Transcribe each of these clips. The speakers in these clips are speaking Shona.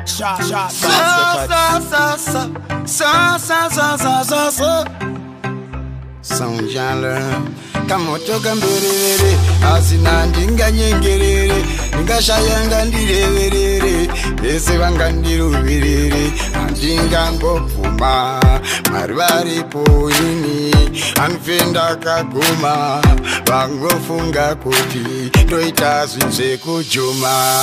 Sharp, sharp, so, so, so, so, so, so, so, so, so. Sonjala kamoto kamberere asina ndinganyengerere ndingashaya ngandireverere vese vangandiruvirire handingambobvuma Mwari varipo ini handife ndakaguma vangofunga kuti ndoita zvinhu zvekujuma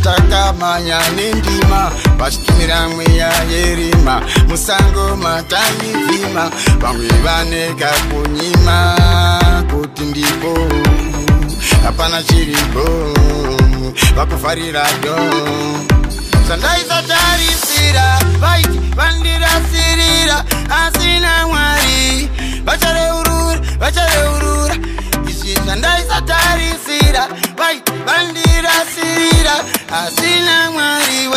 takamanya nendima vachitumira mweya yerima musango mataivhima vamwe vaneka kunyima kuti ndipo hapana chiripo vakufarira do zvandaisatarisira vaiti vandirasirira asina Mwari vachareurura vachareurura izvi zvandaisatarisira vaiti vandirasirira asina Mwari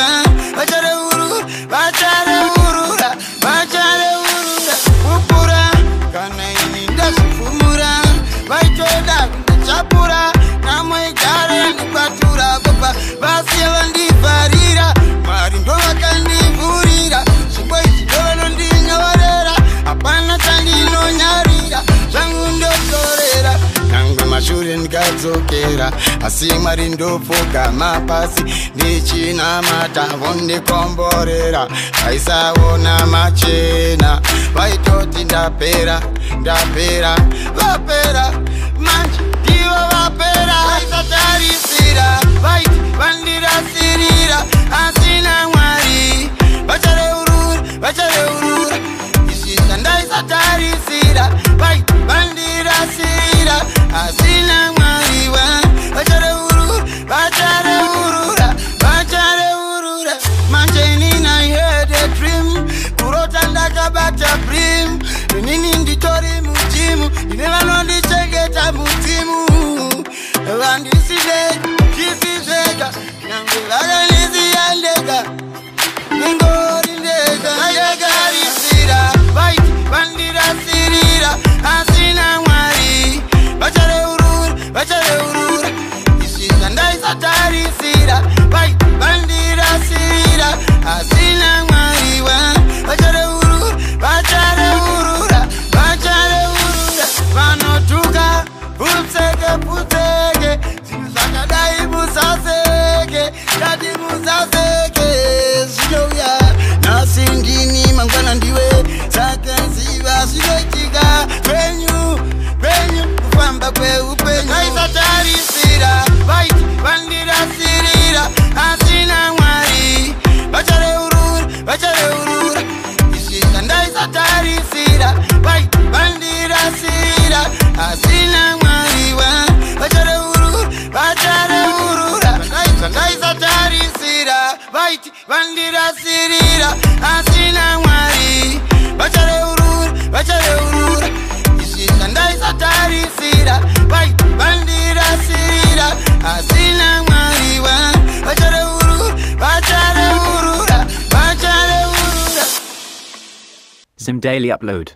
vachareurura vachareurura vachareurura kupura kana ini ndazvipfumura vaitoda kundichapura namo igare ndikwatura baba vasiya vandivharira Mwari ndovakandivhurira zvipo izvi ndovanondinyorera hapana chandinonyarira zvangu ndotorera nangwe mashure ndikadzokera asi Mwari ndopfugama pasi ndichinamata vondikomborera vaisaona machena vaitoti ndapera ndapera vapera manje ndivo vapera vaisatarisira vaiti vandirasirira asina Mwari vachareurura vachareurura izvi zvandaisatarisira vaiti vandirasirira asina Mwari vachareurura vachareurura vachareurura manje inini I had a dream kurota ndakabata brim inini nditori mujimu ndine vanondichengeta mudzimu vandisizvega ndisizvega nyangwe vakandisiya ndega ndingori ndega ndagarisira vaiti vandirasirira asina Mwari vachareurura vachareurura izvi zvandaisatarisira vaiti vandirasirira asina Mwari vachareurura vachareurura vachareurura vanotuka putseke putseke zvinhu zvakadai musaseke ndati musaseke zvinouya nhasi ndini mangwana ndiwe saka ziva zvinoitika kwenyu kwenyu kufamba kweupenyu aisatarisira vaiti vandirasirira asina Mwari vachareurura vachareurura izvi zvandaisatarisira vaiti vandirasirira asina Mwari vachareurura vachareurura zvandaisatarisira vaiti vandirasirira asina Mwari vachareurura vachareurura izvi zvandaisatarisira vaiti vandirasirira asina Mwari vachareurura vachareurura vachareurura. Zim Daily Upload.